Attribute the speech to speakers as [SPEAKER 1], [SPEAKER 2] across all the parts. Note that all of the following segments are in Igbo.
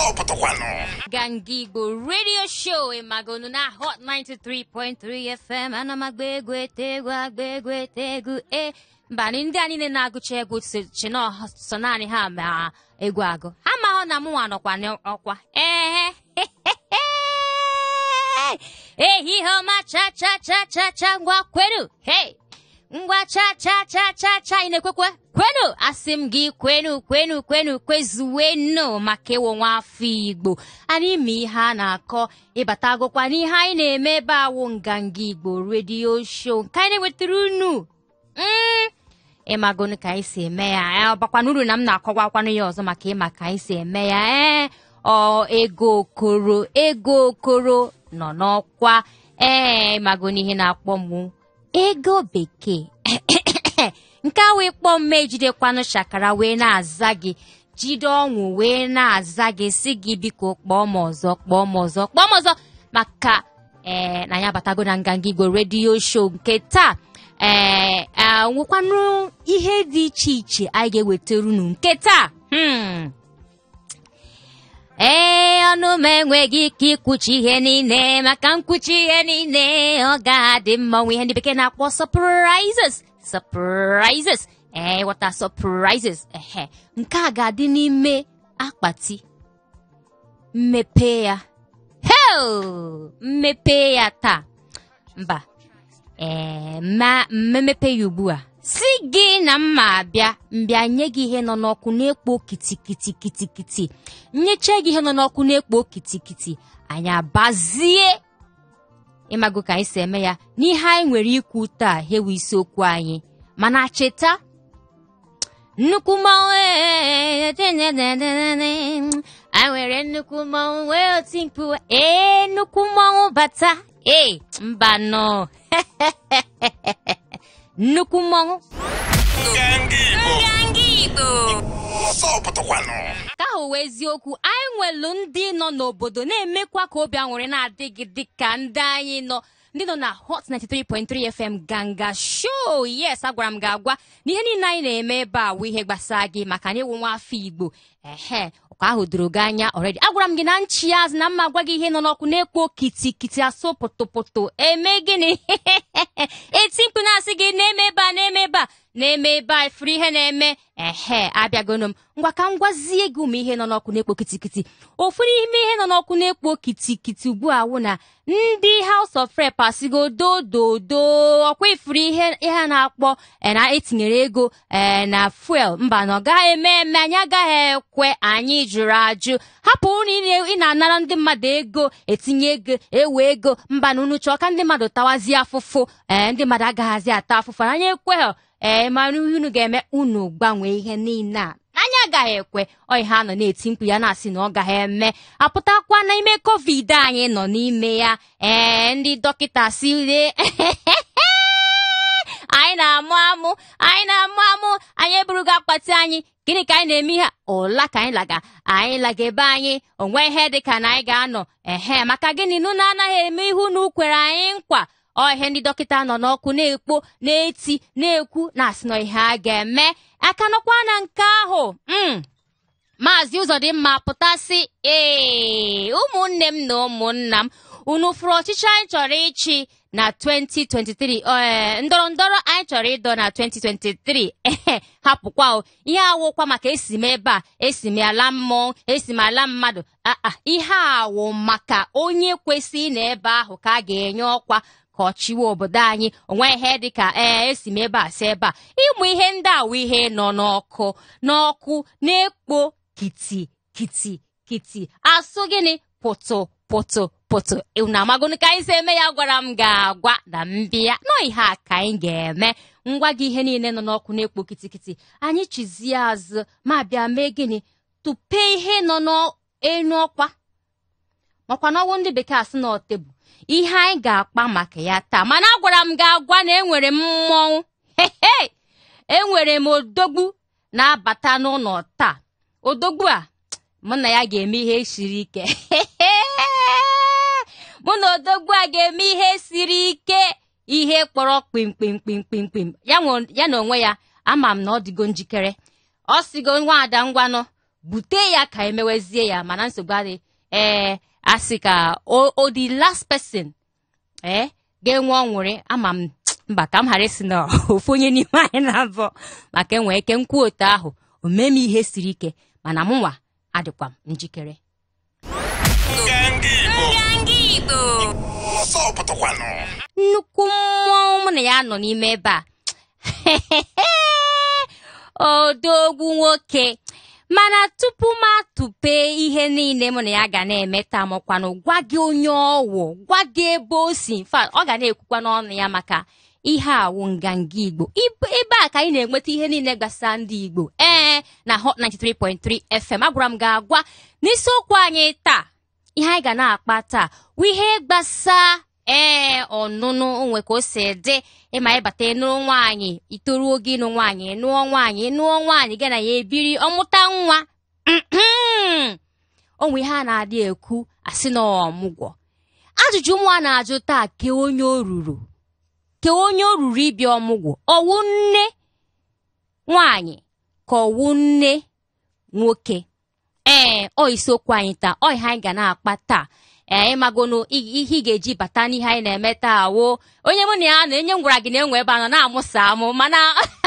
[SPEAKER 1] Ọsọ pụtakwanụ.
[SPEAKER 2] Nganga Igbo Radio Show, ịmagonu na Hot 93.3 FM. Ana m agba egwu, ete egwu, agba egwu, ete egwu. E mba, ndị a niile na-agụcha egwu si na sọ naanị ha ma egwu agụ. Ha mahụ na mụnwa nọkwa n'ọkwa. Ee, ehihie ọma, cha cha cha cha cha. Ngwa, kwenu! Hey, ngwa, cha cha cha cha cha. Ị na-ekwekwe? Kwenu! Asị m gị kwenu, kwenu, kwenu, kwezuwenu, maka ịwụ nwa afọ Igbo anyị ma ihe a na-akọ. Ịbatagokwa n'ihe anyị na-eme ebe awụ Nganga Igbo Radio Show nke anyị na-ewetara unu. Ịmagonu ka anyị si eme ya. Ọ bakwana uru na m na-akọwakwanụ ya ọzọ maka ịma ka anyị si eme ya. Ee, ọ ego okoro, ego okoro nọ n'ọkwa. Ee, ịmagonu ihe na-akpọ m ego bekee nke a wee kpọọ m, ejidekwanụ shakara wee na-aza gị, jide ọnwụ wee na-aza gị, si gị biko kpọọ m ọzọ, kpọọ m ọzọ, kpọọ m ọzọ, maka ee na ya abatago na Nganga Igbo Radio Show nke taa. Ee, nwekwanụ ihe dị iche iche anyị ga-ewetara unu nke taa. Ee, ọnụ m enweghị ike ikwuchi ihe niile, maka nkwuchi ihe niile ọ ga-adị mma. Nwe ihe ndị bekee na-akpọ surprises, surprises. Ee, ghọta surprises. Ehe, nke a ga-adị n'ime akpati mmepe ya. Heo, mmepe ya taa. Mba, ee, ma mmepe ya ugbu a, si gị na mma abịa mbịa nye gị ihe nọ n'ọkụ na-ekpo kitikitikiti. Nyeche gị ihe nọ n'ọkụ na-ekpo kitikiti, anyị abazie. Ịmago ka anyị si eme ya n'ihe anyị nwere ikwu taa, hewe isiokwu anyị. Mana cheta nnukwu mmanwụ anyị nwere, nnukwu mmanwụ nwee oti mkpu. Ee, nnukwu mmanwụ bata. Ee, mba nọ nnukwu mmanwụ.
[SPEAKER 1] Nganga Igbo.
[SPEAKER 2] Nganga Igbo.
[SPEAKER 1] Ọsọ pụtakwanụ.
[SPEAKER 2] Ka ahụ wee eziokwu, anyị nwelu ndị nọ n'obodo na-emekwa ka obi aṅụrị na-adị gị, dịka ndị anyị nọ, ndị nọ na Hot 93.3 FM Ganga Show. Yes, agwara m gị agwa na ihe niile anyị na-eme ebe a wụ ihe gbasara gị, maka na ịwụ nwa afọ Igbo. Ehe, ọkwa ahụ doro gị anya already. Agwara m gị na nchi azụ na mma gwa gị ihe nọ n'ọkụ na-ekpo kitikiti, asụ pụtụpụtụ, eme gịnị, eti mkpu, na-asị gị na-eme ebe a, na-eme ebe a, na-eme ebe a, ifuru ihe na-eme. Ehe, abịagonu m. Ngwa, ka m gwazie gị ụmụ ihe nọ n'ọkụ na-ekpo kitikiti. Ofu n'ime ihe nọ n'ọkụ na-ekpo kitikiti ugbu a wụ na ndị House of Rep asịgo dododo. Ọkwa ifuru ihe a na-akpọ na etinyere ego na fuel. Mba, na ọ gaghị eme eme, anyị agaghị ekwe, anyị jụrụ ajụ. Hapụ unu ị na-anara ndị mmadụ ego, etinye ego, ewe ego. Mba, na unu chọọ ka ndị mmadụ tawazie afụfụ. Ee, ndị mmadụ agaghazi ata afụfụ, anyị ekweghị. Ee, mara ihe unu ga-eme, unu gbanwee ihe niile a, anyị agaghị ekwe. Ọ ihe a nọ na-eti mkpu ya, na-asị na ọ gaghị eme. Apụtakwa n'ime COVID anyị nọ n'ime ya. Ee, ndị dọkịta si lee anyị na-amụ amụ, anyị na-amụ amụ, anyị eburugo akpati anyị. Gịnị ka anyị na-eme? Ihe a ụla ka anyị laga, anyị laga ebe anyị onwe ihe dị ka na anyị ga-anọ. Ehe, maka gịnị nụ na anaghị eme ihu na ukwere anyị nkwa? Ọ ihe ndị dọkịta nọ n'ọkụ na-ekpo, na-eti, na-ekwu, na-asị na ihe a ga-eme aka nọkwa na nke ahụ. Maazị Ụzọdịmma pụtasị, ee, ụmụnne m na ụmụnna m, unu fụrụ ọchịchị anyị chọrọ ịchị na 2023, ee, ndọrọ ndọrọ anyị chọrọ ịdọ na 2023. Ehe, hapụkwa o ihe awụkwa maka esi m ebe a, esi m ala mmụọ, esi m ala mmadụ. Aa, ihe awụ maka onye kwesịrị na ebe ahụ ka a ga-enye ọkwa ka ọ chịwa obodo anyị. Onwe ihe dịka ee, esi m ebe a, si ebe a. Ịmụ ihe ndị a wụ ihe nọ n'ọkụ n'ọkụ na-ekpo kiti kiti kiti, asụ gịnị, pụtụ pụtụ pụtụ. Unu amagonu ka anyị si eme ya. Gwara m ga-agwa na mbịa nọ ihe a ka anyị ga-eme. Ngwa gị, ihe niile nọ n'ọkụ na-ekpo kitikiti, anyị chizie azụ ma bịa mee gịnị? Tụpee ihe nọ n'enu ọkwa, makwa na ọnwụ ndị bekee asị na tebụl ihe anyị ga-akpa maka ya taa. Mana agwara m gị agwa na enwere m mmọnwụ, hehe, enwere m odogwu na-abata n'ụlọ taa. Odogwu a, mụ na ya ga-eme ihe siri ike. Mụ na odogwu a ga-eme ihe siri ike, ihe kpọrọ kpim kpim kpim kpim kpim. Ya na onwe ya, ama m na ọ dịgo njikere. Ọ sigo, nwaada, ngwanụ. Bute ya ka emewezie ya, mana nsogbu adị. Ee, asị ka o the last person ee ga-enwe ọnwụrị ama m mba ka m ghara isi na ofu onye n'ime anyị na-abụ maka enwee ike nkwu otu ahụ o mee m ihe siri ike, mana mụnwa adịkwa m njikere. Nnukwu mmọnwụ mụ na ya nọ n'ime ebe a. Odogwu nwoke. Mana tupu m atụpe ihe niile mụ na ya ga na-eme taa, mụkwanụ gwa gị onye ọwụ, gwa gị ebe o si. In fact, ọ ga na-ekwukwa n'ọnụ ya maka ihe awụ Nganga Igbo. Ebe a ka anyị na-enweta ihe niile gbasara ndị Igbo. Ee, na Hot 93.3 FM. Agwara m gị agwa n'isiokwu anyị taa, ihe anyị ga na-akpa taa wụ ihe gbasa ee ọnụnụ onwe ka o si dị. Ịma ịbata ịnụrụ nwaanyị, itoruo oge ịnụ nwaanyị, nụọ nwaanyị, nụọ nwaanyị gị na ya ebiri, ọmụta nwa. Onwe ihe a na-adị ekwu asị na ọmụgwọ. Ajụjụ nwa na-ajụ taa, ke onye o ruru, ke onye o ruru ịbịa ọmụgwọ, ọwụ nne nwaanyị ka ọwụ nne nwoke? Ee, ọ isiokwu anyị taa, ọ ihe anyị ga na-akpa taa. Ee, ịmagonu ihe ị ga-eji bata n'ihe anyị na-eme taa wo onye mụ na ya na enye m gwara gị na enwe ebe a nọ na-amụsa amụ, mana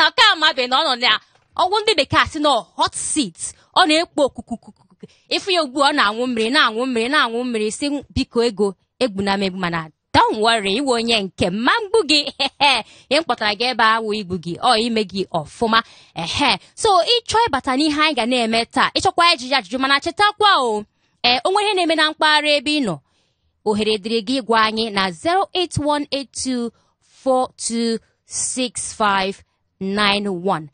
[SPEAKER 2] ọka amabe na ọ nọ na ọgwụ ndị bekee asị na hot seat, ọ na-ekpo okukukuku. Ịfụ ya ugbu ọ na-anwụ mmiri, na-anwụ mmiri, na-anwụ mmiri, si biko ego egbuna m egbu, mana don't worry, iwe onye nke mma mgbu gị. Ihe m kpọtara gị ebe awụ igbu gị, ọ ime gị ọfụma. Ehe, so ịchọ ịbata n'ihe anyị ga na-eme taa, ịchọkwa ejiji ajụjụ, mana chetakwa o ee onwe ihe na-eme na mpaghara ebe ị nọ, ohere dịrị gị gwa anyị na 08182426591,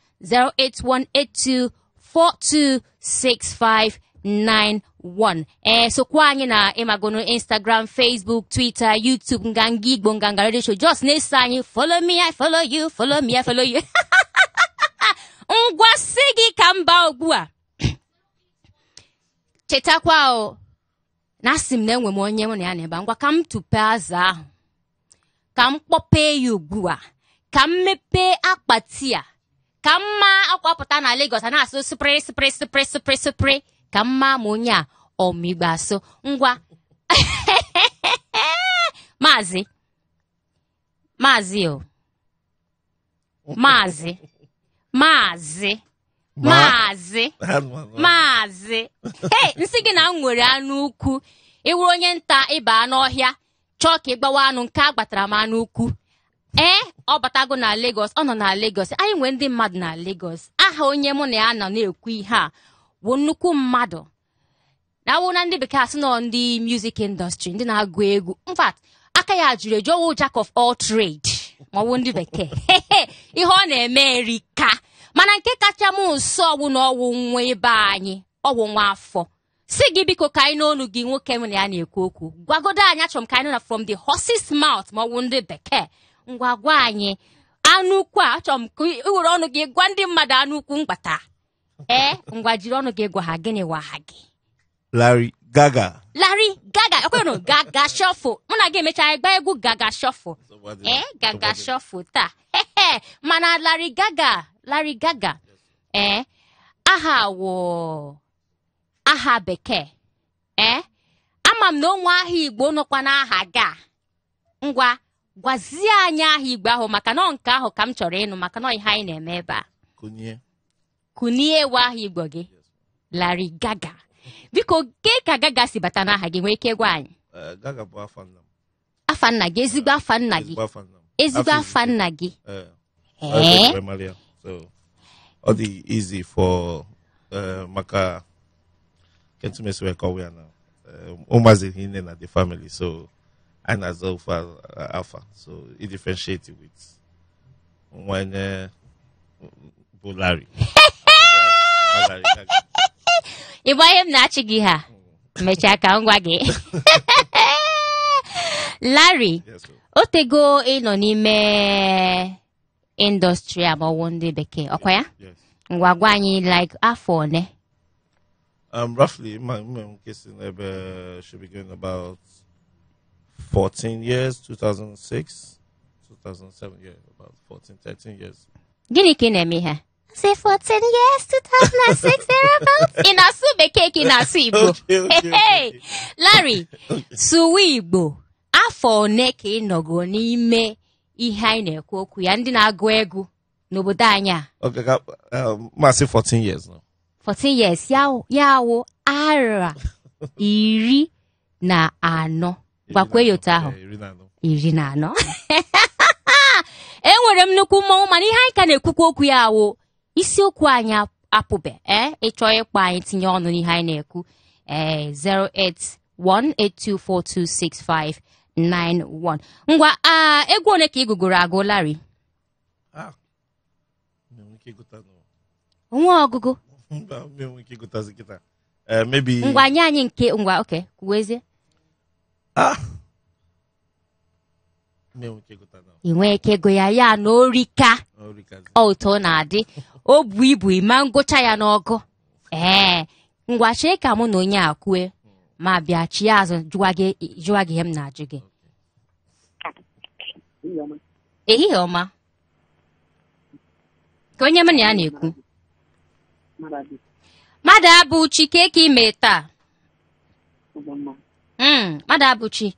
[SPEAKER 2] 08182426591. Ee, sokwa anyị na ịmagonu Instagram, Facebook, Twitter, YouTube, Nganga Igbo, Nganga Radio Show. Just na-eso anyị, follow me, I follow you, follow me, I follow you. Ngwa, sị gị ka mba ugbu a, chetakwa o na asị m na enwe m onye mụ na ya na-ebe. Ngwa, ka m tụpee azụ ahụ, ka m kpọpee ya ugbu a, ka m mepee akpati a, ka m maa akwa pụta na Lagos a na-asụ sịpịrị sịpịrị sịpịrị sịpịrị sịpịrị, ka m maa ma onye a ọmigbo asụ. Ngwa, maazị, maazị o maazị, maazị, maazị, maazị, hey, nsị gị na m nwere anụ ukwu. Ịwụrụ onye nta ịba n'ọhịa chọọ ka ị gbawa anụ nke a gbatara m anụ ukwu. Ee, ọ batago na Lagos, ọ nọ na Lagos. Anyị nwee ndị mmadụ na Lagos. Aha onye mụ na ya nọ na-ekwu ihe a wụ nnukwu mmadụ na awụ na ndị bekee asị nọ ndị music industry, ndị na-agụ egwu. In fact, aka ya jụrụ eju, ọwụ jack of all trade ma ọ bụ ndị bekee. Ihe ọ na-eme erika, mana nke kacha m nso ọwụ na ọwụ nwa ebe anyị, ọwụ nwa afọ. Si gị biko ka anyị n'onu gị, nwoke m na ya na-ekwu okwu, gwagodo anyị. Achọrọ m ka anyị nụ na from the horse's mouth ma ọ bụ ndị bekee. Ngwa, gwa anyị anụ ukwu a. Achọrọ m ka ị were ọnụ gị gwa ndị mmadụ anụ ukwu mkpata. Ee, ngwa, jiri ọnụ gị gwa ha gịnị wa ha gị.
[SPEAKER 1] Larry Gaga.
[SPEAKER 2] Larry Gaga, ekwenụ Gaga Shuffle. Mụ na gị emechaa, anyị gbaa egwu Gaga Shuffle. Ee, Gaga Shuffle taa. Mana Larry Gaga, Larry Gaga, ee, aha wụ aha bekee. Ee, ama m na onwe aha Igbo nọkwa n'aha ga. Ngwa, gwazie anyị aha Igbo ahụ, maka na ọ nke ahụ ka m chọrọ ịnụ, maka na ọ ihe anyị na-eme ebe a.
[SPEAKER 1] Kunie.
[SPEAKER 2] Kunie ewe aha Igbo gị. Larry Gaga, biko, kee ka Gaga si bata n'aha gị? Nwee ike gwa anyị?
[SPEAKER 1] Gaga bụ afa nna m.
[SPEAKER 2] Afa nna gị, ezigbo afa nna gị?
[SPEAKER 1] Ezigbo afa nna m.
[SPEAKER 2] Ezigbo
[SPEAKER 1] Afa
[SPEAKER 2] afa nna gị?
[SPEAKER 1] Ee.
[SPEAKER 2] Ee.
[SPEAKER 1] Ọ dị ya. So ọ dị easy for maka ketu mesi wee kọwa ya na ụmụazị niile na the family, so anyị na-aza ofu afa, so i differentiate with nwanyị bụ Larry. Larry Gaga.
[SPEAKER 2] Ịgba ihe m na-achị gị ha mechaa ka m gwa gị, Larry.
[SPEAKER 1] Yes, sir.
[SPEAKER 2] O tego ịnọ n'ime industry a ma ọwụ ndị bekee, ọkwa ya?
[SPEAKER 1] Yes.
[SPEAKER 2] Ngwa, gwa anyị like afọ one.
[SPEAKER 1] Roughly, my case in ebe should be going about 14 years, 2006, 2007, yeah, about 14, 13 years.
[SPEAKER 2] Gịnị ka ị na-eme ihe? Say 14 years, 2006, thereabouts. Ị na-asụ ka ị na-asụ Igbo.
[SPEAKER 1] Okay,
[SPEAKER 2] Hey,
[SPEAKER 1] okay.
[SPEAKER 2] Larry, sụwa Igbo. Afọ one ka ị nọgo n'ime ihe anyị na-ekwu okwu ya, ndị na-agụ egwu n'obodo anyị a?
[SPEAKER 1] Okay, masị 14 years now.
[SPEAKER 2] 14 years, ya wụ ara 14. Gwakwa ya otu ahụ.
[SPEAKER 1] Yeah, 14.
[SPEAKER 2] 14. Enwere m nnukwu mmọnwụ, mana ihe anyị ka na-ekwukwa okwu ya wụ isiokwu anyị apụbe. Ịchọ ịkpọ anyị tinye ọnụ n'ihe anyị na-ekwu, 08182426591. Ngwa, egwu one ka ị gụgụrụ agụ, Larry?
[SPEAKER 1] M nwere ike ịgụta nụ.
[SPEAKER 2] Nwa ọgụgụ.
[SPEAKER 1] Mba, m nwere ike ịgụtazi kịta. Maybe.
[SPEAKER 2] Ngwa, nye anyị nke ngwa, okay, kwuwezie.
[SPEAKER 1] M nwere ike ịgụta nụ.
[SPEAKER 2] Ị nwee ike ego ya, ya na orika.
[SPEAKER 1] Orikazi.
[SPEAKER 2] Otu ọ na-adị, o bu ibu ịma ngụcha ya n'ọgụ. Ngwa, chee ka mụ na onye a kwue ma bịa chi azụ jụwa gị ihe m na-ajụ gị. Ehihie ọma. Ka onye mụ na ya na-ekwu. Mmadụ Abụchi, ka eke ime taa? Mmadụ Abụchi.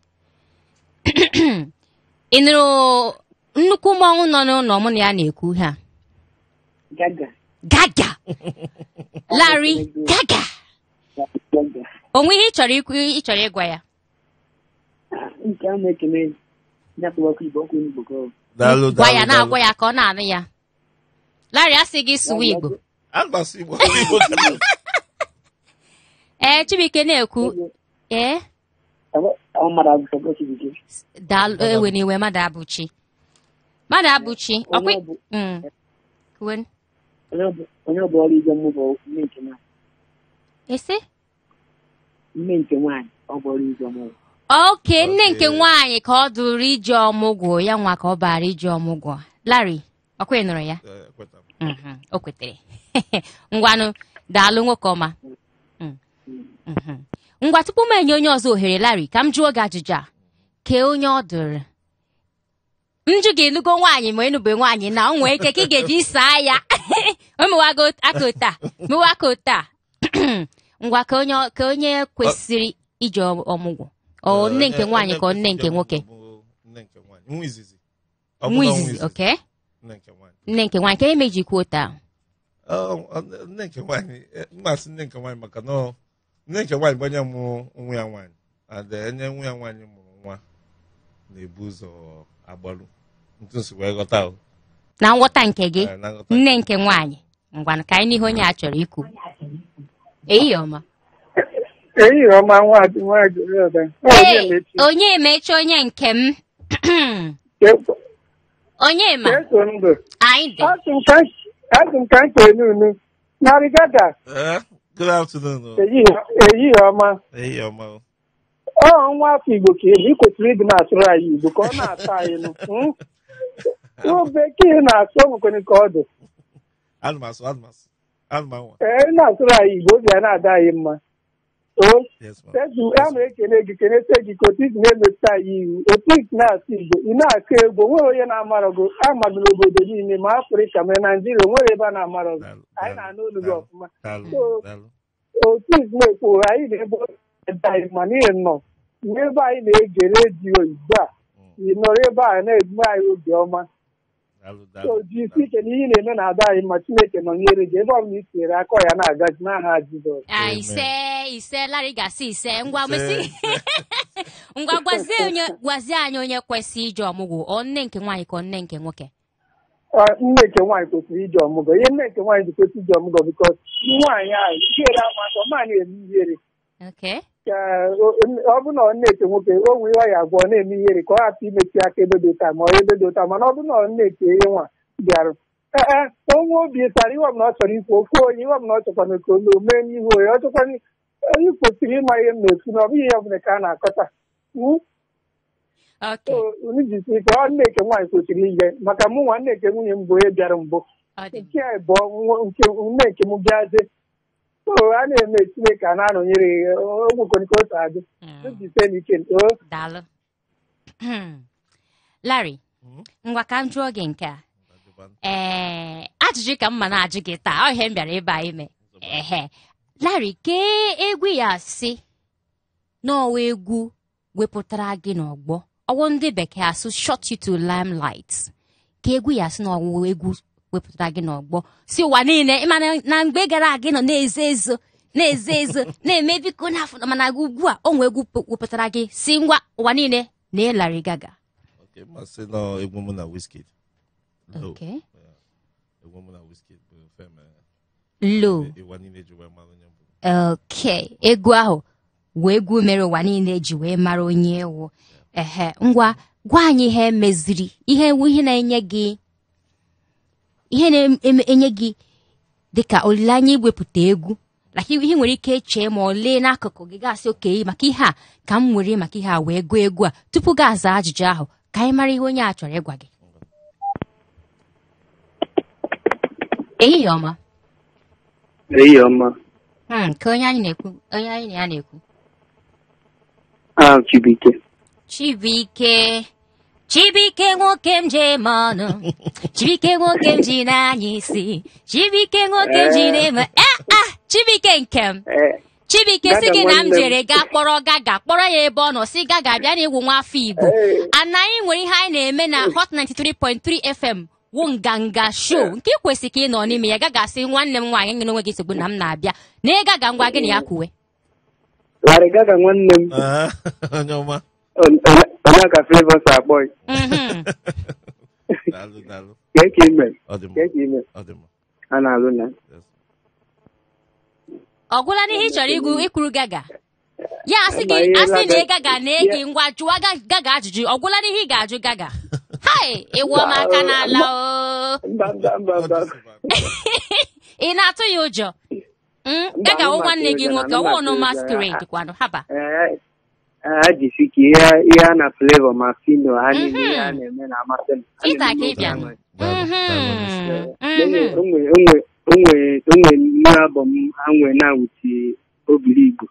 [SPEAKER 2] Ị nụrụ nnukwu mmọnwụ nọ n'ụlọ mụ na ya na-ekwu ha?
[SPEAKER 3] Gaga.
[SPEAKER 2] Gaga. Larry Gaga.
[SPEAKER 3] Gaga.
[SPEAKER 2] O nwe ihe ị chọrọ ikwu, ị chọrọ ịgwa ya?
[SPEAKER 3] Nke a na-ekene ya bụ ọkụ Igbo, ọkụ Igbo ka ọ.
[SPEAKER 1] Daalụ,
[SPEAKER 2] Gwa ya,
[SPEAKER 1] daalụ,
[SPEAKER 2] na-agwa ya ka ọ na-anụ ya. Larry asị gị sụwa Igbo.
[SPEAKER 1] Ana m asụ Igbo. Igbo ka m.
[SPEAKER 2] Chibuike na-ekwu.
[SPEAKER 3] Ọ mmadụ Abụchi, ọ Chibuike.
[SPEAKER 2] Daalụ, ewe n'iwe, mmadụ Abụchi. Mmadụ Abụchi, ọkwa
[SPEAKER 3] Onye ọ bụ-
[SPEAKER 2] Kwuwe.
[SPEAKER 3] Onye ọ bụ ọrụ ije mmụba nne nke nwaanyị.
[SPEAKER 2] Ese?
[SPEAKER 3] Nne nke nwaanyị, ọ bụ ọrụ ije ọmụgwọ.
[SPEAKER 2] Oke, nne nke nwaanyị ka ọ dụrụ ije ọmụgwọ, ya nwa ka ọ bara ije ọmụgwọ. Larry, ọkwa ị nụrụ ya?
[SPEAKER 1] Ekweta m.
[SPEAKER 2] O kwetere. Ngwanụ, daalụ nwoke ọma. Ngwa, tupu m enye onye ọzọ ohere, Larry, ka m jụọ gị ajụjụ a. Kee onye ọ dụrụ? Njụ ga-enugo nwaanyị ma enube nwaanyị na o nwee ike ka ị ga-eji saa ya. O mewago aka otu a, mewa aka otu a. Ngwa, ka onye kwesịrị ije ọmụgwọ. Ọ nne nke nwaanyị ka ọ nne nke nwoke?
[SPEAKER 1] Nne nke nwaanyị. Nwa izizi. Ọ bụ
[SPEAKER 2] Nwa
[SPEAKER 1] na
[SPEAKER 2] izizi,
[SPEAKER 1] nwa izizi.
[SPEAKER 2] okay.
[SPEAKER 1] Nne nke nwaanyị.
[SPEAKER 2] Nne nke nwaanyị, ka eme ji kwuo taa?
[SPEAKER 1] Nne nke nwaanyị, mmasị nne nke nwaanyị maka na nne nke nwaanyị bụ onye mụrụ nwa ya nwaanyị. And onye nwa ya nwaanyị mụrụ nwa na-ebu ụzọ agbaru. Ntụ nsi wee ghọta o.
[SPEAKER 2] Na nghọta nke gị,
[SPEAKER 1] Na nghọta.
[SPEAKER 2] nne nke nwaanyị. Ngwa, ka anyị n'ihe onye a chọrọ ikwu. Ehihie ọma.
[SPEAKER 4] Ehihie ọma, nwa nwa.
[SPEAKER 2] Ee, onye emechi onye nke m. Onye ma?
[SPEAKER 4] Eso ndụ.
[SPEAKER 2] Anyị dị.
[SPEAKER 4] Asị m ka m kene unu. Narị Gaga.
[SPEAKER 1] Good afternoon.
[SPEAKER 4] Ehihie ọma.
[SPEAKER 1] Ehihie ọma.
[SPEAKER 4] Ọ nwa afọ Igbo ka ị kwesịrị ịdị na-asụrụ anyị Igbo ka ọ na-atọ anyị nụ. Bekee na-asụ ọ nwekwara ka ọ dị.
[SPEAKER 1] Ana m asụ, ana m asụ. Ana m anwa.
[SPEAKER 4] Ị na-asụrụ anyị Igbo, obi a na-ada anyị mma.
[SPEAKER 1] Yes, ma'am.
[SPEAKER 4] A ma ekene gị, kenete gị ka otu isi na-emetụta anyị iwu, otu isi na-asụ Igbo, ị na-akụ egwu, onwere onye na-amarọ gị, amadụ n'obodo niile, ma Afrịka ma Naijiria, onwere ebe a na-amarọ gị. Anyị na-anụ olu gị ọfụma. Otu isi na-ekwu, anyị na-ebe anyị ma n'ihi nọ n'ebe anyị na-ege redio Igbo a, ị nọrọ ebe a na-eme anyị obi ọma. So jisi ike na ihe na-eme na-ada anyị ma Chineke nọnyere gị ebe ọ bụla i tinyere aka ya na-agazi n'aha Jizọs.
[SPEAKER 2] Ise ise, Larry ga-asị ise. Ngwa, mesi. Ngwa, gwazie anyị onye kwesịrị ije ọmụgwọ, ọ nne nke nwaanyị ka ọ nne nke nwoke?
[SPEAKER 4] Nne nke nwaanyị kwesịrị ije ọmụgwọ. Ihe nne nke nwaanyị ji kwesịrị ije ọmụgwọ bikos nwaanyị ahụ ihere amasị ọ maghị eme ihere. Ka ọ bụ na ọ nne nke nwoke o nwee ihe ya agwọ ọ na-eme ihere ka ọ hapụ imechi aka ebe dị ụta ma ọ ebe dị ụta, mana ọ bụ na ọ nne nke ihe nwa bịara onwe obi sara ihe ọbụla ọ chọrọ ikwu okwu onye ihe ọbụla ọ chọkwana ka o mee n'ihu onye ọ chọkwana onye kwesịrị ịma ihe m na-ekwu na ọ bụghị ihe ọbụla ka a na-akọta. Unu jisi ike, ọ nne nke nwaanyị kwesịrị ije maka mụ nwa nne nke nwunye m bụ onye bịara mbụ, nke a bụ nke nne nke m bịazie. So a na-eme Chineke a na-anọnyere ya, o nwekwara ka o si adị. Jise n'ike.
[SPEAKER 2] Daalụ. Larry, ngwa ka m jụọ gị nke a. Ajụjụ ka m ma na-ajụ gị taa, ọ ihe m bịara ebe a ime. Ehe. Larry, kee egwu ya sị n'ọwa egwu wepụtara gị n'ọgbọ ọwụ ndị bekee asụ shot you to limelight, ka egwu ya sị n'ọwụ egwu wepụtara gị n'ọgbọ si ụwa niile ịma na mgbe gara aga ị nọ na-ezo ezo na-ezo ezo na-eme biko n'afọ, mana ugbu a o nwee egwu wepụtara gị si ngwa ụwa niile na Larry Gaga.
[SPEAKER 1] Okay, mmasị na egwu mụ na Wizkid. Low.
[SPEAKER 2] Okay.
[SPEAKER 1] Egwu mụ na Wizkid bụ fem
[SPEAKER 2] Low.
[SPEAKER 1] Ịwa niile ji wee mara onye mbụ.
[SPEAKER 2] Okay, egwu ahụ wee egwu mere ụwa niile ji wee mara onye ewu. Ehe, ngwa gwa anyị ihe meziri ihe ihe na-enye gị ihe na-enye gị dịka olileanya iwepụta egwu, like ihe nwere ike chee ma ọ lee n'akụkụ gị gasị oke maka ihe a ka m nwere maka ihe a wee gụọ egwu a tupu gị aza ajụjụ ahụ ka anyị mara ihe onye a chọrọ ịgwa gị. Ehihie ọma.
[SPEAKER 3] Ehihie ọma.
[SPEAKER 2] Ka onye anyị na-ekwu, onye anyị na ya na-ekwu.
[SPEAKER 3] Chibuike.
[SPEAKER 2] Chibuike. Chibuike nwoke m ji eme ọnụ. Chibuike nwoke m ji n'anya isi. Chibuike nwoke m ji na-eme. Chibuike nke m. Chibuike sị gị na m jere gaa kpọrọ Gaga, kpọrọ ya ebe ọ nọ sị Gaga bịa na ịwụ nwa afọ Igbo. Ana anyị nwere ihe anyị na-eme na Hot 93.3 FM wụ nganga show nke ị kwesị ka ị nọ n'ime ya. Gaga sị nwanne m nwaanyị nyere onwe gị nsogbu na m na-abịa na ị Gaga ngwa gị na ya kwuwe.
[SPEAKER 3] Larry Gaga nwanne m.
[SPEAKER 1] Onye ọma.
[SPEAKER 3] Onye ka Flavour si akpọ ya.
[SPEAKER 1] Daalụ daalụ.
[SPEAKER 3] Ka eke ime.
[SPEAKER 1] Ọ dị mma.
[SPEAKER 3] Ka eke ime.
[SPEAKER 1] Ọ dị mma.
[SPEAKER 3] A na-alụ na.
[SPEAKER 2] Ọ gwụla n'ihe ị chọrọ ịgụ ịkwuru Gaga. Ya asị gị asị na ị Gaga na-ege ngwa jụọ Gaga ajụjụ. Ọ gwụla n'ihe ị ga-ajụ Gaga. Hai, ịwụọ m aka n'ala o.
[SPEAKER 3] Mba mba mba mba.
[SPEAKER 2] Ị na-atụ ya ụjọ? Gaga wụ nwanne gị nwoke, ọwụ nụ masquerade kwanụ haba.
[SPEAKER 3] Jisi ka ihe a na Flavour ma Fino ha niile ihe a na-eme na-amasị m.
[SPEAKER 2] Ịta ka ị bịa.
[SPEAKER 3] Onwe new album ha nwee na wuti obiri Igbo.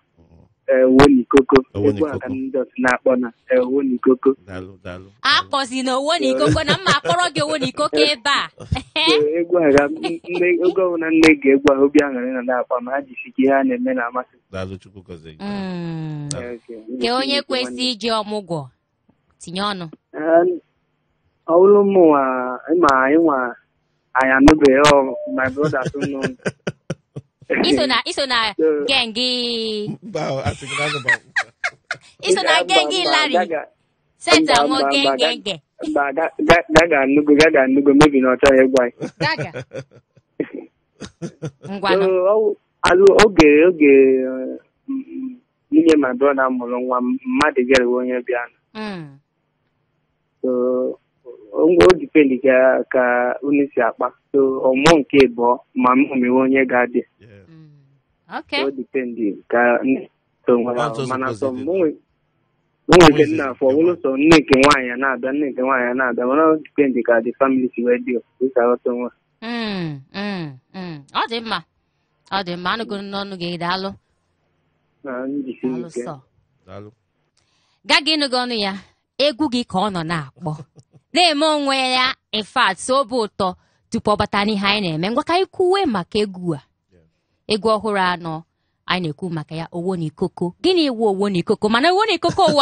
[SPEAKER 3] Owonikoko. Egwu a ka ndị ọsị na-akpọ na Owonikoko.
[SPEAKER 2] Akpọzi na Owonikoko na mma akpọrọ gị Owonikoko ebe a.
[SPEAKER 3] Egwu a ga oge ọbụla nne ga-egwu ahụ obi aṅụrị na na-akpa ma ha jisi ka ihe a na-eme na-amasị.
[SPEAKER 1] Daalụ, Chukwu gọzie gị.
[SPEAKER 2] Ke onye kwesị iji ọmụgwọ tinye ọnụ.
[SPEAKER 3] Ọ bụrụ mụnwa ịma ịnwa anyị anụbeghị my brother too nụ.
[SPEAKER 2] Iso na gengi. Iso na gengi Larry. Seta mo genge.
[SPEAKER 3] Mba Gaga anụgo Gaga anụgo mebi na ọ chọghị ịgwa anyị.
[SPEAKER 2] Gaga. Ngwanụ.
[SPEAKER 3] Alụ oge nwunye my brother mụrụ nwa mmadụ gere onye bịa. So o dipendi ka unu si akpa. So ọmụọ nke ịbụọ ma m omewe onye ga-adị.
[SPEAKER 2] Okay.
[SPEAKER 3] O dipendi ka mana sọ onwe nke nna afọ ọbụrụ sọ nne nke nwaanyị na-abịa nne nke nwaanyị na-abịa mana o dipendi ka the family si wee dị ka aghọta onwe.
[SPEAKER 2] Ọ dị mma. Ọ dị mma anụgo n'ọnụ gị daalụ.
[SPEAKER 1] Daalụ.
[SPEAKER 2] Gaga ịnụgo ọnụ ya egwu gị ka ọ nọ na-akpọ na-eme onwe ya in fact so obi ụtọ tupu ọ bata n'ihe anyị na-eme. Ngwa ka anyị kwuwe maka egwu a. Egwu ọhụrụ anọ anyị na-ekwu maka ya Owonikoko. Gịnị wụ Owonikoko? Mana Owonikoko wụ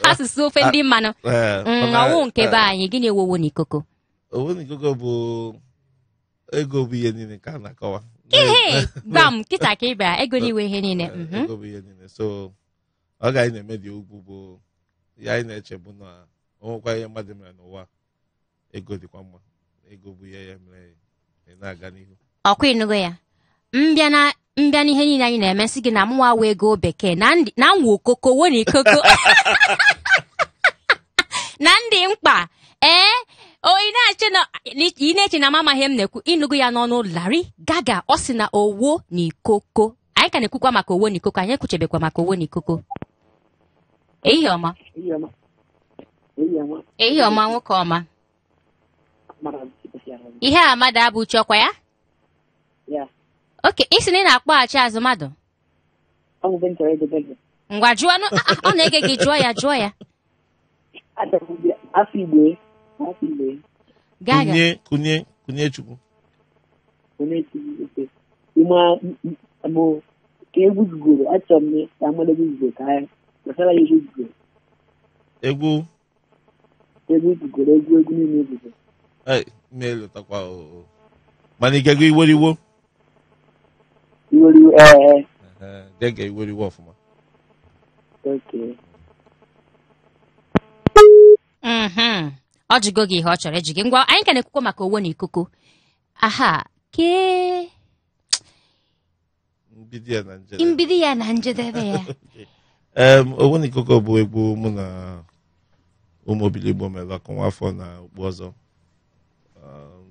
[SPEAKER 2] asụsụ ofe ndị mmanụ. Ọwụ nke be anyị. Gịnị wụ Owonikoko?
[SPEAKER 1] Owonikoko bụ ego bụ ihe niile ka a na-akọwa.
[SPEAKER 2] Ihe gbam kịta ka ị bịara ego n'iwe ihe niile.
[SPEAKER 1] Ego bụ ihe niile. So ọ ga anyị na-eme dị ugwu bụ ya anyị na-eche bụ na o nwekwa ihe mmadụ mere n'ụwa ego dịkwa mma. Ego bụ ihe ya mere ị na-aga n'ihu.
[SPEAKER 2] Ọkwa ịnụgo ya. Mbịa n'ihe niile anyị na-eme sị gị na mụnwa wee ego bekee na nwa okoko Owonikoko na ndị mkpa ee ị na-eche na mama ihe m na-ekwu ịnụgo ya n'ọnụ Larry Gaga. Ọ sị na Owonikoko. Anyị ka na-ekwukwa maka Owonikoko, anyị ekwuchebekwa maka Owonikoko. Ehihie ọma. Ehihie ọma nwoke ọma. Ihe a mmadụ abụ uche ọkwa ya? Oke, isi na ị na-akpọghachi azụ mmadụ? Ngwa jụọ ọ na-ege gị jụọ ya jụọ ya. Gaga.
[SPEAKER 1] Kunye Chukwu.
[SPEAKER 5] Ịma mụ ka egwu gụgoro achọrọ m ka amara egwu gụgoro ka anyị gbasara ya egwu gụgoro.
[SPEAKER 1] Egwu
[SPEAKER 5] Egwu gụgoro egwu egwu niile gụgoro.
[SPEAKER 1] Ei, mmelotakwa o. Mana ị ga-ego iweriwo?
[SPEAKER 5] Iweriwo ee.
[SPEAKER 1] Ehe, jee gee iweriwo ọfụma.
[SPEAKER 5] Okay.
[SPEAKER 2] Ọ jụgo gị ihe ọ chọrọ ịjụ gị. Ngwa, anyị ka na-ekwukwa maka owo na ikoko. Aha, kee
[SPEAKER 1] Mbido ya na njedebe.
[SPEAKER 2] Mbido ya na njedebe ya.
[SPEAKER 1] Owo na ikoko bụ egwu mụ na ụmụ Obiligbo mere ọkụ nwa afọ na okpu ọzọ.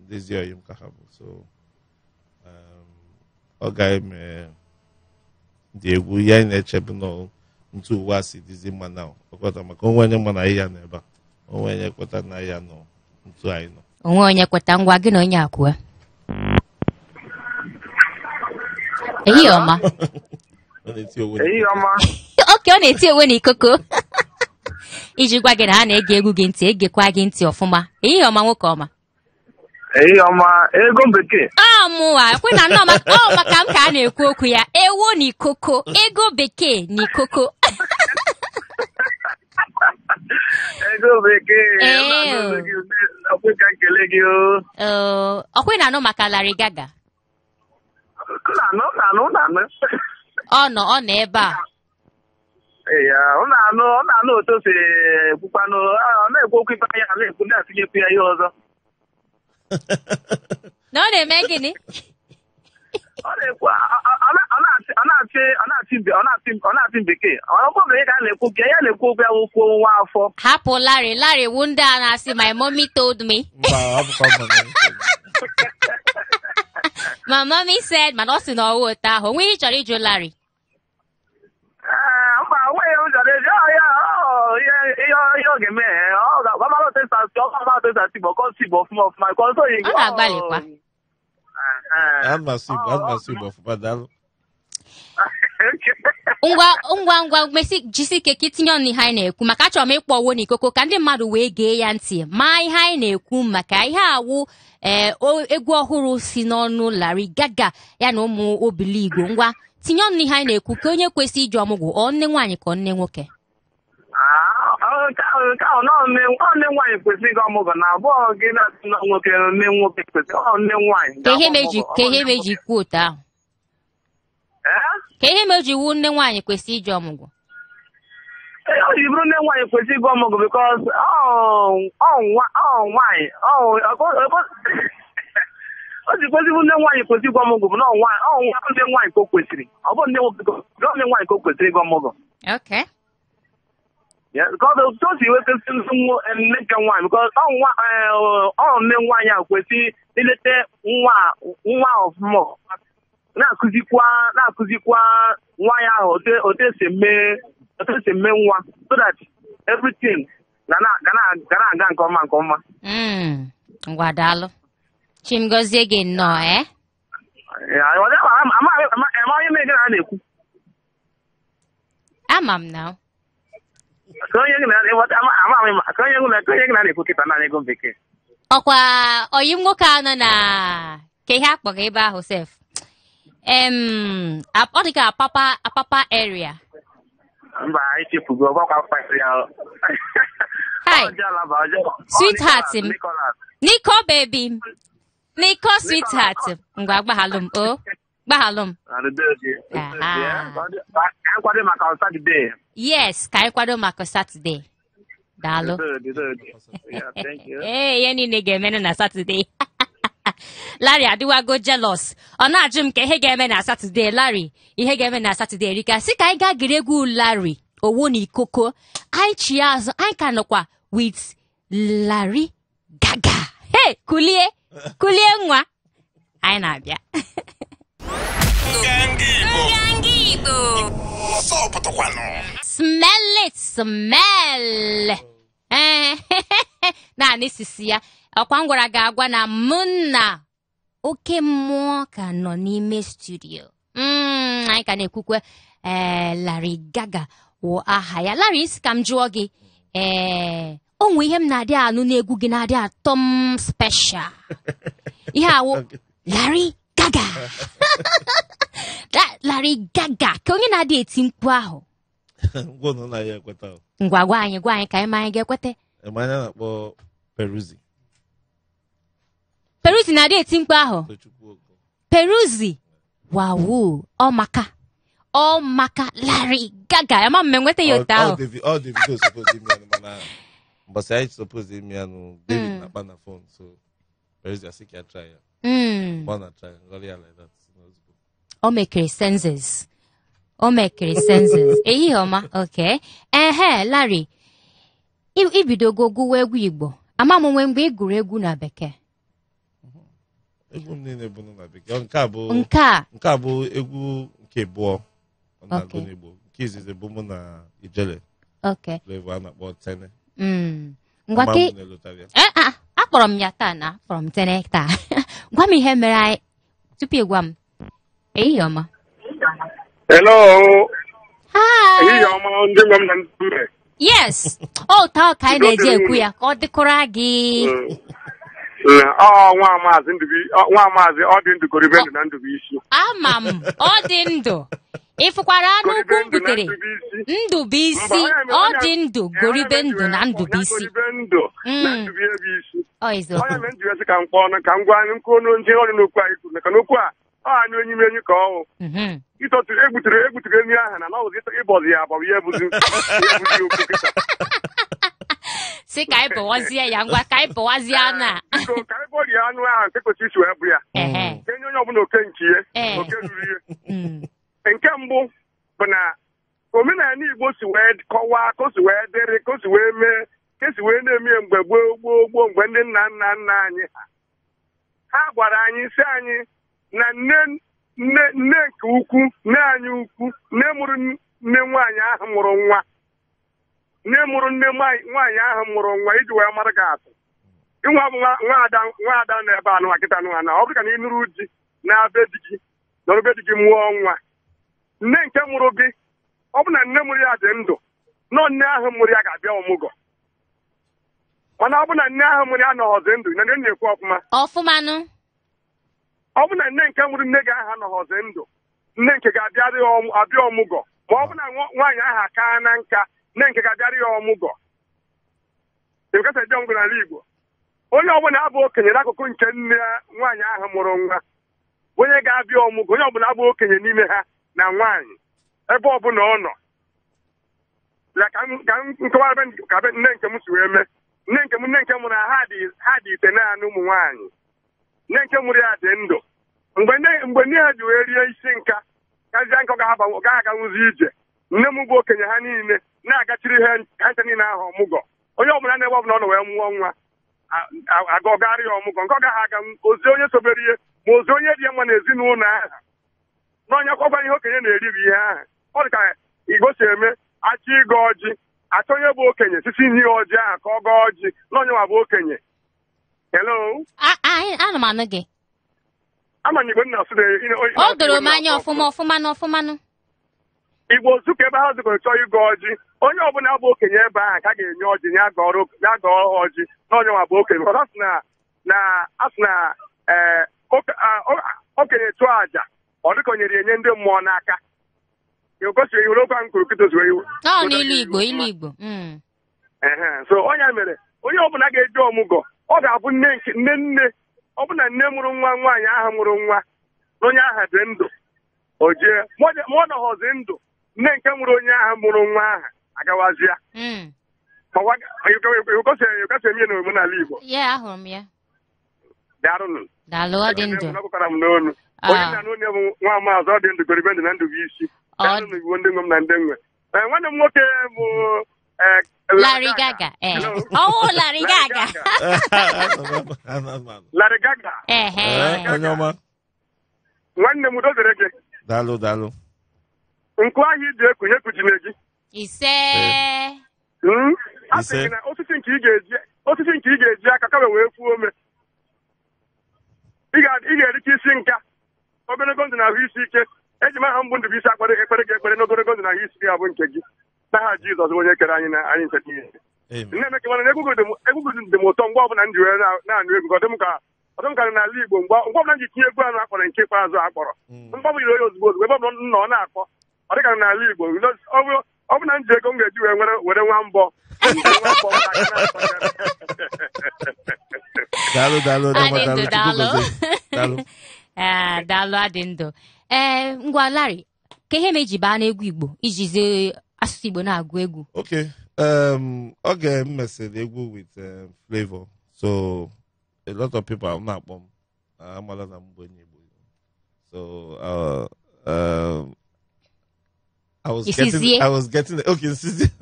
[SPEAKER 1] Ndezi oyi m ka ha bụ. So, ọ ga-eme dị egwu ya anyị na-echebu na ntu ụwa si dịzi mma na ọkọta maka onwe onye mma na ya nọ ebe a. Onwe onye kweta na ya nọ ntu anyị nọ.
[SPEAKER 2] Onwe onye kweta ngwa gị na onye akwụwa. Ehihie ọma.
[SPEAKER 1] Ọ na-eti owo na
[SPEAKER 3] Ehihie ọma.
[SPEAKER 2] Oke, ọ na-eti owo na ikoko. Iji gwa gị na ha na-ege egwu gị ntị, egekwa gị ntị ọfụma. Ehihie ọma nwoke ọma.
[SPEAKER 3] Ehihie ọma, ego bekee.
[SPEAKER 2] Ọ mụwa, ekwe na nnọọ ọ maka m ka a na-ekwu okwu ya. Ewo na ikoko, ego bekee na ikoko.
[SPEAKER 3] Ego bekee. Ọkwe ka nkele gị o.
[SPEAKER 2] Ọkwe na anụ maka Larry Gaga.
[SPEAKER 3] Anụ.
[SPEAKER 2] Ọ nọ ebe a.
[SPEAKER 3] Ee, ọ na-anụ otu o si ekwukwanụ, ọ na-ekwu okwu ibe anya, na-ekwu na-atinyekwu ya ihe ọzọ.
[SPEAKER 2] Na ọ na-eme gịnị?
[SPEAKER 3] Ọ na-ekwu ọ na-achị bekee. Ọ bụrụ na ị ga na-ekwu ka ya na-ekwu okwu ya okwu nwa afọ.
[SPEAKER 2] Hapụ Larry, Larry wụ ndị a na-asị my mommy told me. My mommy said, mana ọ sị na ọwụ otu ahụ. Onwe ihe ị chọrọ ịjụ Larry?
[SPEAKER 3] Mba, onwe ihe m chọrọ ịjụ. Ihe ọ ga-eme, ọ ga-amara otu esi asụ, ọ ga-amara otu esi asụ Igbo, ka ọ sụ Igbo ọfụma ọfụma.
[SPEAKER 2] Ọ na-agbalịkwa.
[SPEAKER 1] Ana asụ Igbo ọfụma, daalụ.
[SPEAKER 2] Ngwa mesi jisi ike ka itinye ọnụ ihe anyị na-ekwu maka achọrọ m ịkpọ owo na ikoko ka ndị mmadụ wee gee ya ntị ma ihe anyị na-ekwu maka ihe awụ egwu ọhụrụ si n'ọnụ Larry Gaga ya na ụmụ Obiligbo. Ngwa tinye ọnụ ihe anyị na-ekwu ka onye kwesị iji ọmụgwọ ọ nne nwaanyị ka ọ nne nwoke.
[SPEAKER 3] Nke ahụ nne nwaanyị kwesịrị ịga ọmụgwọ na abụọ gị na nwoke nne nwoke kwesịrị ọ nne nwaanyị.
[SPEAKER 2] Ka ihe meji kwuo otu ahụ. Ka ihe meji wu nne nwaanyị kwesịrị iji ọmụgwọ.
[SPEAKER 3] Ọ ji bụrụ nne nwaanyị kwesịrị ịga ọmụgwọ because ọ nwaanyị o ji kwesịrị bụ nne nwaanyị kwesịrị ịga ọmụgwọ bụ na ọ nne nwaanyị ka o kwesịrị ọ bụ nne nwoke nne nwaanyị ka o kwesịrị ịga ọmụgwọ.
[SPEAKER 2] Okay.
[SPEAKER 3] Yeah, because o si wekesị nne nke nwaanyị because ọ nne nwaanyị a kwesịrị ilete nwa ọfụma na-akụzikwa nwa ya ahụ otu esi eme nwa so that everything ga na-aga nke ọma nke ọma.
[SPEAKER 2] Ngwa daalụ. Chimgozie gị nnọọ eh?
[SPEAKER 3] Amaghị m ege na na-ekwu.
[SPEAKER 2] Ama m na.
[SPEAKER 3] Ka onye gị na-ekwu kịta naanị ego bekee.
[SPEAKER 2] Ọkwa oyi m nwoke a nọ na ka ihe akpọga ebe ahụ sef. Ọ dị ka Apapa area.
[SPEAKER 3] Mba, echefugo ọgbakwa Apapa area.
[SPEAKER 2] Hi. Sweetheart m. Nico baby m. Nico sweetheart m. Ngwa gbaghalụ m o. Gbaghalụ m.
[SPEAKER 3] Anyị maka Saturday.
[SPEAKER 2] Yes, ka anyị kwado maka Saturday. Daalụ. Ee, ihe niile ga-emenụ na Saturday. Larry adịwago jealous. Ọ na-ajụ m ka ihe ga-eme na Saturday. Larry, ihe ga-eme na Saturday erika. Sị ka anyị gaa gere egwu Larry, owo na ikoko. Anyị chi azụ, anyị ka nọkwa with Larry Gaga. Hey, kulie, kulie nwa. Anyị na-abịa. Smell it, smell. Naanị sisi ya. Ọkwa m gwara gị agwa na mụ na oke mmụọ ka nọ n'ime studio. Anyị ka na-ekwukwe Larry Gaga wụ aha ya. Larry, isi ka m jụọ gị, o nwe ihe m na-adị anụ n'egwu gị na-adị atọ m special. Ihe awụ Larry Gaga. Gaga. Larry Gaga ka onye na-adị eti mkpu ahụ.
[SPEAKER 1] Ngwa ụnụ na ya ekweta o.
[SPEAKER 2] Ngwa gwa anyị, gwa anyị ka anyị ma anyị ga-ekweta.
[SPEAKER 1] Eme anya na-akpọ Peruzzi.
[SPEAKER 2] Peruzzi na-adị eti mkpu ahụ.
[SPEAKER 1] Tochukwu Ogo.
[SPEAKER 2] Peruzzi, wawu, ọmaka, ọmaka. Larry Gaga, ama m enweta ya otu ahụ.
[SPEAKER 1] All David, all Davido suppose ime ya, mana mbọsị anyị suppose ime ya nụ, David na-akpa na phone, so Peruzzi asị ka ya try ya. Ọ na try nghọrọ ya like that ozugbo.
[SPEAKER 2] O mekere senses, o mekere senses. Ehihie ọma. Okay, ehe, Larry, ibidogo gụwa egwu Igbo, ama m nwe mgbe ị gụrụ egwu na bekee.
[SPEAKER 1] Egwu m niile bụ na bekee. Ọ, nke a bụ
[SPEAKER 2] Nke a.
[SPEAKER 1] Nke a bụ egwu nke abụọ ọ na-agụ n'Igbo. Nke izizi bụ mụ na Ijele Flavour a na-akpọ Tene.
[SPEAKER 2] Ngwa.
[SPEAKER 1] Ama
[SPEAKER 2] Ke
[SPEAKER 1] m na-elotara ya.
[SPEAKER 2] Eh, ah, akpọrọ m ya taa na akpọrọ m Tene taa. Gwa m ihe mere anyị tupu ị gwa m. Ehihie ọma.
[SPEAKER 6] Hello.
[SPEAKER 2] Hi.
[SPEAKER 6] Ehihie ọma, ndị nwe m na ndị mbe.
[SPEAKER 2] Yes, ọ taa ka anyị na-eji ekwu ya ka ọ dịkọrọ gị.
[SPEAKER 6] Ọ nwa maazị Ndubi, ọ, nwa maazị ọ dị ndụ Goribendụ na Ndubuisi.
[SPEAKER 2] Ama m ọ dị ndụ, ịfụkwara anụ ukwu m
[SPEAKER 6] Goribendụ na
[SPEAKER 2] butere.
[SPEAKER 6] Ndubuisi.
[SPEAKER 2] Ndụbụisi.
[SPEAKER 6] Mba, onye
[SPEAKER 2] Ọ dị ndụ Goribe
[SPEAKER 6] onye
[SPEAKER 2] ndụ na
[SPEAKER 6] mere
[SPEAKER 2] Ndụbụisi.
[SPEAKER 6] Goribendụ na Ndubuisi.
[SPEAKER 2] Ọ eziokwu.
[SPEAKER 6] Onye mere njiri sị ka m kpọọ ọnụ ka m gwa anyị nkwu ọnụ ndị ọnụ n'okwu anyị kwuru, maka n'okwu a ọ anyị onye ime enyi ka ọ hụ. Ịtọtụ egbuturu enyi ahụ na ọ bụzi ịbọzi ya abọbụ ihe bụzi okwu kịta.
[SPEAKER 2] Sị ka anyị bọwazie ya, ngwa, ka anyị bọwazie anụ a.
[SPEAKER 6] Biko, ka anyị bọrie anụ ahụ nke kwesịrị isi wee bụ ya. Ka enye onye ọbụla oke nke ihe, oke ruru ihe. Nke mbụ bụ na omenala Igbo si wee kọwaa ka o si wee dịrị, ka o si wee mee, ka esi wee na-eme ya mgbe gboo gboo gboo, mgbe ndị nna nna nna anyị ha gwara anyị si anyị na nne nne nne nke ukwu, nne anyị ukwu, nne mụrụ nne nwaanyị ahụ mụrụ nwa, nne mụrụ nne nwaanyị ahụ mụrụ nwa, iji wee mara gị atụ, ịnwa bụ nwaada, nwaada nọ ebe a nụwa kịta nụwa, na ọ bụrụ ka na ị nụrụ di na-be di gị, nọrọ be di gị mụọ nwa, nne nke mụrụ gị, ọ bụ na nne mụrụ ya dị ndụ, nọ nne ahụ mụrụ ya ga-abịa ọmụgwọ. Mana ọ bụ na nne ahụ mụrụ ya nọghọzi ndụ, na nne na-ekwu ọfụma.
[SPEAKER 2] Ọfụmanụ.
[SPEAKER 6] Ọ bụ na nne nke mụrụ nne gị ahụ anọghọzi ndụ, nne nke ga-abịara ya abịa ọmụgwọ. Ma ọ bụ na nwaanyị ahụ aka na nka, nne nke ga-abịara ya ọmụgwọ. Ebukasa eje ọmụgwọ n'ala Igbo, onye ọbụla abụ okenye n'akụkụ nke nne nwaanyị ahụ mụrụ nwa, onye ga-abịa ọmụgwọ, onye ọbụla abụ okenye n'ime ha na nwaanyị, ebe ọbụla ọ nọ ya. Ka m nkọwara ka be nne nke m si wee mee. Nne nke m, nne nke mụrụ ha dị ite naanị ụmụ nwaanyị. Nne nke mụrụ ya dị ndụ mgbe nne ha ji wee rie isi nka kazie nka, ọ gaghị aganwụzi ije. Nne m bụ okenye ha niile, na-agachiri ha ha ncha niile ahụ ọmụgwọ. Onye ọbụla na-ebe ọbụla ọ nọ wee mụọ nwa, aga ọgarị ya ọmụgwọ. Nke ọ gaghị aga ozi onye sobere ihe, ma ozi onye dị ya mma n'ezinụlọ ahụ n'ọnya kwakwa ihe okenye na-eri bụ ihe ahụ. Ọ dị ka Igbo si eme, achọ ịgọ ọjị, achọ onye bụ okenye sisi nye ọjị ahụ ka ọ gọọ ọjị n'onye nwa bụ okenye. Hello?
[SPEAKER 2] Ana m anụ gị.
[SPEAKER 6] Ama na Igbo nna asụ na
[SPEAKER 2] O doro m anya ọfụma ọfụma na ọfụmanụ.
[SPEAKER 6] Igbo zukọ ebe ha zukọrọ chọọ ịgọ ọjị, onye ọbụla bụ okenye ebe ahụ ka a ga-enye ọjị ya gọọ ọjị n'onye nwa bụ okenye, because asị na asị na ee, okenye chụọ àjà, ọ dịka o nyere ya enye ndị mmụọ n'aka. Gosiri iwere okwu ahụ m kwuru kịta ozugbo iwu.
[SPEAKER 2] Ọ n'ilu Igbo, ilu Igbo.
[SPEAKER 6] Ehe, so onye mere onye ọbụla ga-eji ọmụgwọ, ọ ga-abụ nne nke nne nne ọ bụ na nne mụrụ nwa nwaanyị ahụ mụrụ nwa na onye ahụ dị ndụ, o jee. Ma ọ nọghọzi ndụ, nne nke mụrụ onye ahụ mụrụ nwa ahụ agawazịa. Ma eme na omenala Igbo.
[SPEAKER 2] Ya, ahụrụ m ya.
[SPEAKER 6] Daalụnụ.
[SPEAKER 2] Daalụ, ọ dị ndụ.
[SPEAKER 6] Ọkụkọrọ m n'onu. Onye nna na onye bụ nwa maazị ọ dị ndụ goribe ndụ na ndụ bụ isi.
[SPEAKER 2] Ọ
[SPEAKER 6] Daalụnụ, Igbo ndị nwe m na ndị nwe. Ee, nwanne m nwoke bụ
[SPEAKER 2] Larry Gaga, ee.
[SPEAKER 6] Hello?
[SPEAKER 2] Ọwụ Larry Gaga.
[SPEAKER 6] Larry Gaga.
[SPEAKER 2] Ehe.
[SPEAKER 1] Ee, onye ọma.
[SPEAKER 6] Nwanne m, udo dịrị gị.
[SPEAKER 1] Daalụ, daalụ.
[SPEAKER 6] Nkụ ahụ iji ekunye kujine gị.
[SPEAKER 2] Ise.
[SPEAKER 6] A sị
[SPEAKER 1] Ise.
[SPEAKER 6] gị na osisi nke ị ga-eji aka kama wee kwuo ome, ị ga-erite isi nka, ogologo ndụ na ahụ isi ike. Eji m aha mbụ Ndụbụisi akpere ekpere gị ekpere n'ogologo ndụ na ahụ isi gị abụ nke gị n'aha Jizọs onye kere anyị na anyị nche niile.
[SPEAKER 1] Amen.
[SPEAKER 6] Nne Emeka, mana egwu gị dị m ụtọ mgbe ọbụla m ji wee na-anụ egwu, ka ọ dị m ka Ọdụ m karị n'ala Igbo mgbe ọbụla m ji tinye egwu anụ akpọrọ nke ikpeazụ akpọrọ mgbe ọ bụla ozugbo ozugbo ebe ọ bụla m nọ na-akpọ ọ dịkarị n'ala Igbo ọ bụ na m ji ego m ga-eji wee were nwa mbọ.
[SPEAKER 1] Daalụ daalụ daalụ daalụ.
[SPEAKER 2] Daalụ adị ndụ. Ee, ngwa Larry, ka ihe ma eji baa n'egwu Igbo iji zie asụsụ Igbo na-agụ egwu?
[SPEAKER 1] Okay, oge m mesịrị egwu with Flavour, so a lot of people na-akpọ m amala na m bụ onye Igbo. So I was getting okay.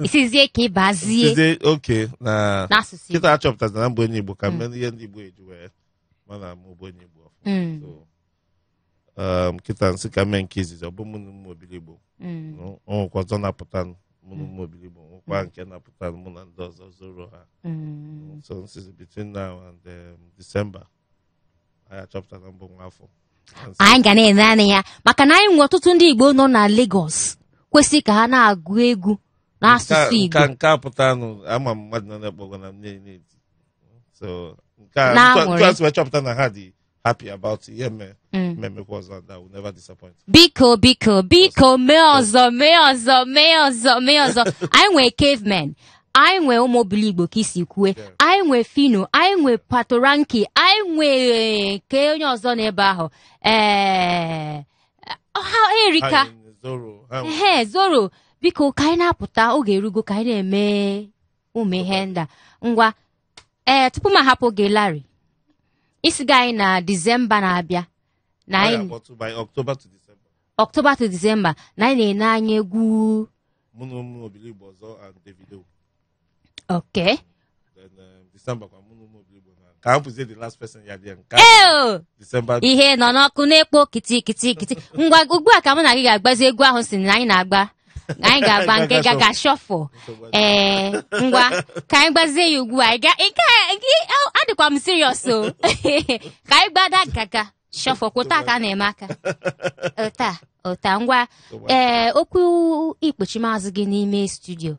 [SPEAKER 2] Isizie ka ịbazie.
[SPEAKER 1] Isizie okay na
[SPEAKER 2] n'asụsụ
[SPEAKER 1] Igbo. Kịta achọpụtara na m bụ onye Igbo ka m ihe ndị Igbo eji wee mana m bụ onye Igbo. So kịta nsị ka mee nke izizi ọ bụ mụ na ụmụ Obiligbo. O nwekwa ọzọ na-apụta mụ na ụmụ Obiligbo, nwekwa nke na-apụta mụ na ndị ọzọ zoro ha. So nsizi between now and December anyị achọpụtara mbụ nwa afọ.
[SPEAKER 2] Anyị ga na-ene anya ya maka na anyị nwe ọtụtụ ndị Igbo nọ na Lagos kwesị ka ha na-agụ egwu n'asụsụ Igbo.
[SPEAKER 1] Nke a pụtanụ ama mmadụ nọ na-ekpọgọ na na-eti. So nke a wee chọpụta na ha dị happy about it. Yeah, mmemmekwa ọzọ that will never disappoint.
[SPEAKER 2] Biko biko biko mee ọzọ mee ọzọ mee ọzọ mee ọzọ. Anyị nwee cavemen, anyị nwee ụmụ Obiligbo ka isi kwue, anyị nwee Fino, anyị nwee Patoranki, anyị nwee ke onye ọzọ n'ebe ahụ. Ee, ha erika. Ehe, Zoro, biko ka anyị na-apụta oge erugo ka anyị na-eme ụmụ ihe ndị a. Ngwa, ee, tupu m ahapụ gị Larry, isi gị anyị na Disemba na-abịa na anyị
[SPEAKER 1] October to December.
[SPEAKER 2] October to December na anyị na-ene anya egwu
[SPEAKER 1] mụ na ụmụ Obiligbo ọzọ and Davido.
[SPEAKER 2] Okay.
[SPEAKER 1] Then December kwa mụ na ụmụ Obiligbo na ka m pụzie the last person ya dị nke December.
[SPEAKER 2] Ihe nọ n'ọkụ na-ekpo kiti kiti kiti. Ngwa ugbu a ka mụ na gị ga-agbazi egwu ahụ si na anyị na-agba. Anyị ga-agba nke Gaga Shuffle. Ee, ngwa ka anyị gbazie ya ugbu a. Adịkwa m serious o. Ka anyị gbada Gaga Shuffle kwụta ka a na-eme aka. Ụta ụta ngwa. Ee, okwu ikpochi maazị gị n'ime studio.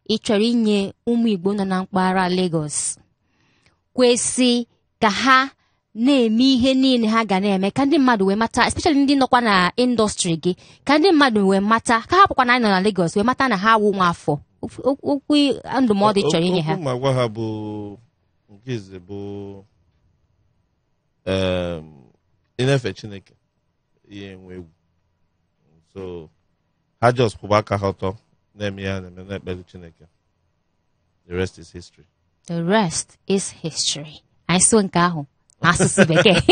[SPEAKER 2] Ị chọrọ inye ụmụ Igbo nọ na mpaghara Lagos kwesị ka ha na-eme ihe niile ha ga na-eme ka ndị mmadụ wee mata, especially ndị nọkwa na indọstrị gị, ka ndị mmadụ wee mata, ka ha pụkwa na anyị nọ na Lagos wee mata na ha awụ nwa afọ. Okwu ndụmọdụ ị chọrọ inye ha?
[SPEAKER 1] Okwu ma gwa ha bụ nke izizi bụ ịnefe Chineke ihe enwe egwu. So ha just kwụba aka ha ọtọ na-eme ya na-eme na-ekpere Chineke. The rest is history.
[SPEAKER 2] The rest is history. Anyị so nke ahụ n'asụsụ bekee.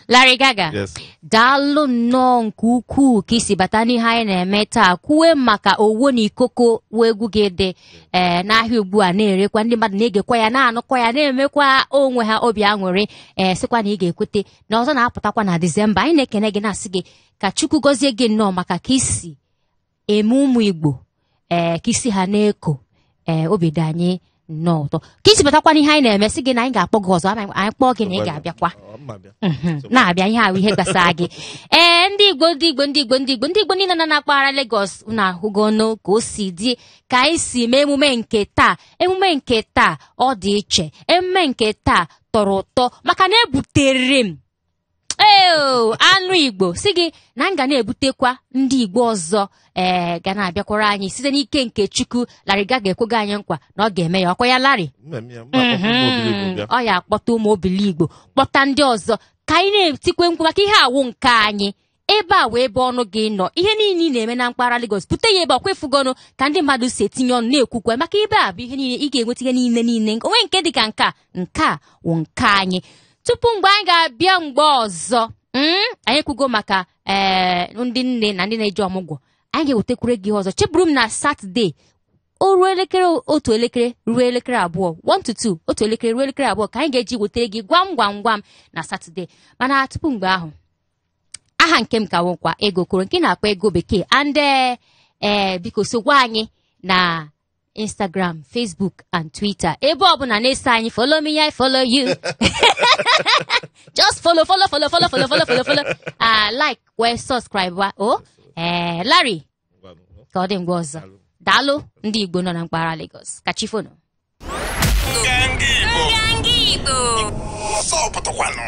[SPEAKER 2] Larry Gaga,
[SPEAKER 1] yes.
[SPEAKER 2] Daalụ nnọọ nke ukwuu ka isi bata n'ihe anyị na-eme taa kwuwe maka owo na ikoko wee egwu gị dị ee n'ahịa ugbu a na-erekwa, ndị mmadụ na-egekwa ya na-anụkwa ya na-emekwa onwe ha obi aṅụrị. Ee, sịkwa na ị ga-ekwete na ọzọ na-apụtakwa na Disemba. Anyị na-ekene gị na-asị gị ka Chukwu gọzie gị nnọọ maka ka isi eme ụmụ Igbo, ee, ka isi ha na-eko, ee, obi dị anyị nnọọ ụtọ ka isi batakwa n'ihe anyị na-eme. Sị gị na anyị ga-akpọ gị ọzọ, anyị kpọọ gị na ị ga-abịakwa na-abịa ihe ahụ ihe gbasara gị. Ee, ndị Igbo ndị Igbo ndị Igbo ndị Igbo ndị Igbo niile nọ na mpaghara Lagos unu ahụgonụ ka o si dị, ka anyị si mee emume nke taa. Emume nke taa ọ dị iche, emume nke taa tọrọ ụtọ maka na ebutere m ee anụ Igbo si gị na m ga na-ebutekwa ndị Igbo ọzọ, ee, ga na-abịakwara anyị site n'ike nke Chukwu. Larry Gaga ekwego anyị nkwa na ọ ga-eme ya. Ọkwa ya Larry? Ọ ya akpọta ụmụ Obiligbo, kpọta ndị ọzọ ka anyị na-etikwe mkpu maka ihe awụ nke anyị. Ebe a wee ebe ọnụ gị nọ, ihe niile ị na-eme na mpaghara Lagos bute ya ebe ọkwa ịfụgonụ ka ndị mmadụ si etinye ọnụ na-ekwukwe maka ebe a bụ ihe niile ị ga-enweta ihe niile niile onwe nke dị ka nke a nke a wụ nke anyị. Tupu mgbe anyị ga-abịa mgbe ọzọ, anyị ekwugo maka ndị nne na ndị na-eji ọmụgwọ. Anyị ga-ewetakwure gị ọzọ. Cheburu m na Satọde o ruo elekere 1 elekere ruo elekere 2, 1 to 2, 1 elekere ruo elekere 2 ka anyị ga-eji wetere gị gwam gwam gwam na Satọde. Mana tupu mgbe ahụ, aha nke m ka nwekwa Ego Koro nke na-akpọ Ego Bekee and biko sokwa anyị na Instagram, Facebook and Twitter. Ebe ọbụla na-eso anyị, follow me, I follow you. Just follow, follow, follow, follow, follow, follow, follow, follow. Like, wee subscribe wa. Oh, Larry, ka ọ dị mgbe ọzọ. Daalụ ndị Igbo nọ na mpaghara Lagos. Ka chi fono. Nganga Igbo.
[SPEAKER 7] Ọzọ pụtakwanụ.